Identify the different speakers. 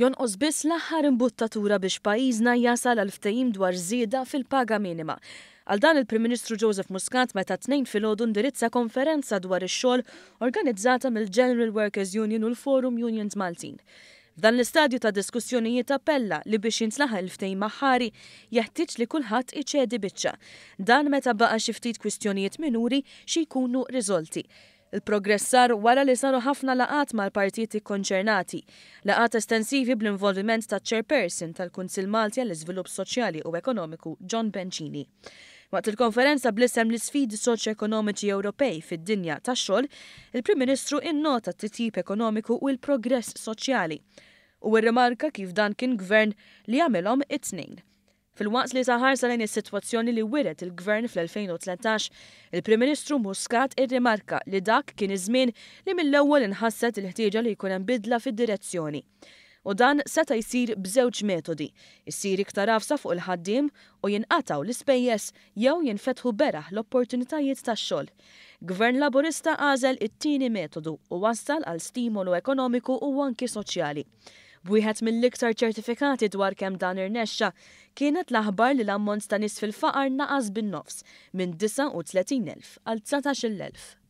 Speaker 1: Jonqos biss l-aħħar imbuttatura biex pajjiżna jasal għal ftehim dwar żieda fil-paga minima. Qal dan il-Prim Ministru Joseph Muscat meta t-Tnejn filgħodu ndirizza konferenza dwar ix-xogħol organizzata mill-General Workers Union u l-Forum Unions Maltin. F'dan l-istadju ta' diskussjonijiet appella li biex jintlaħaq il-ftehim aħħari jeħtieġ li kulħadd iċedi biċċa. Dan meta baqa' xi ftit kwistjonijiet minuri xi jkunu riżolti. Il-progress sar wara li saru ħafna laqgħat mal-partijiet ikkonċernati. Laqgħat estensivi bl-involviment taċ-Chairperson tal-Kunsill Malti għall-Iżvilupp Soċjali u Ekonomiku John Bencini. Waqt il-konferenza bl-isem L-Isfidi Soċjoekonomiċi Ewropej fid-Dinja tax-Xogħol, il-Prim Ministru innota t-titjib ekonomiku u l-progress soċjali u rrimarka kif dan kien gvern li għamilhom it-tnejn. Filwaqt li ta ħarsa lejn is-sitwazzjoni li wiret il-Gvern fl-2013, il-Prim Ministru Muscat irrimarka li dak kien iż-żmien li mill-ewwel inħasset il-ħtieġa li jkun hemm bidla fid-direzzjoni. U dan seta' jsir b'żewġ metodi, issir iktar għafsa fuq il-ħaddiem u jinqatgħu l-ispejjeż jew jinfetħu beraħ l-opportunitajiet tax-xogħol. Gvern Laburista għażel it-tieni metodu u wassal għal stimolu ekonomiku u anki soċjali. B'wieħed mill-iktar ċertifikati dwar kemm dan irnexxa kienet l-aħbar li l-ammont ta' nies fil-faqar naqas bin-nofs, minn 39,000 għal 19,000.